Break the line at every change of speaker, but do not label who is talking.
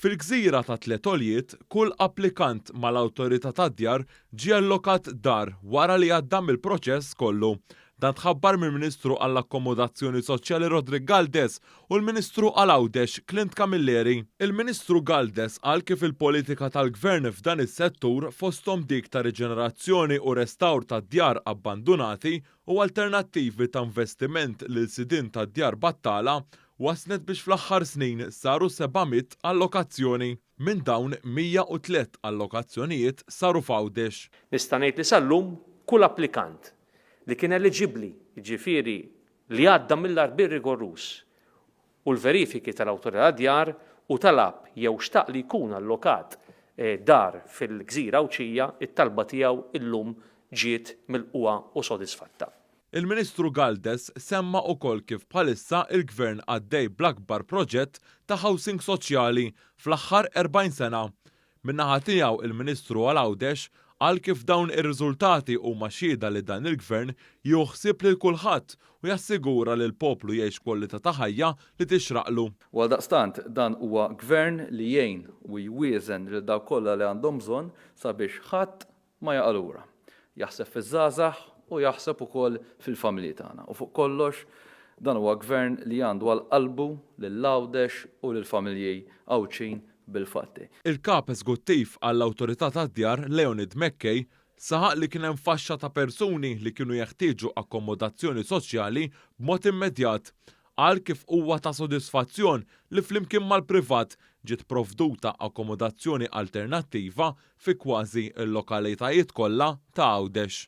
Fil-gżira ta' Tliet Għoljiet, kull applikant mal-Awtorità tad-Djar ġie allokat dar wara li għadda mill-proċess kollu. Dan tħabbar mill-Ministru għall-Akkomodazzjoni Soċjali Roderick Galdes u l-Ministru għal Għawdex Clint Camilleri. Il-Ministru Galdes qal kif il-politika tal-Gvern f'dan is-settur fosthom dik ta' riġenerazzjoni u restawr ta' djar abbandunati u alternattivi ta' investiment lil sidien ta' djar battala wasslet biex fl-aħħar snin saru 700 allokazzjoni. Minn dawn, 103 allokazzjonijiet saru f'Għawdex.
Nista' ngħid li sal-lum kull applikant li kien eliġibbli, jiġifieri li għadda mill-għarbiel rigoruż u l-verifiki tal-Awtorità tad-Djar u talab jew xtaq li jkun allokat dar fil-gżira Għawdxija, it-talba tiegħu illum ġiet milqugħa u sodisfatta.
Il-Ministru Galdes semma ukoll kif bħalissa il-Gvern għaddej bl-akbar proġett ta' housing soċjali fl-aħħar 40 sena. Min-naħa tiegħu il-Ministru għal Għawdex qal kif dawn ir-riżultati huma xhieda li dan il-Gvern jieħu ħsieb lil kulħadd u jassigura li l-poplu jgħix kwalità ta' ħajja li tixraqlu.
U għaldaqstant dan huwa Gvern li jgħin u jwieżen lil dawk kollha li għandhom bżonn sabiex ħadd ma jaqa' lura. Jaħseb fiż-żgħażagħ u jaħseb ukoll fil-familji tagħna. U fuq kollox, dan huwa Gvern li għandu għal qalbu lil Għawdex u lill-familji Għawdxin bil-fatti.
Il-Kap Eżguttiv għall-Awtorità tad-Djar, Leonid McKay, saħaq li kien hemm faxxa ta' persuni li kienu jeħtieġu akkomodazzjoni soċjali b'mod immedjat. Qal kif huwa ta' sodisfazzjon li flimkien mal-privat ġiet provduta akkomodazzjoni alternattiva fi kważi l-lokalitajiet kollha ta' Għawdex.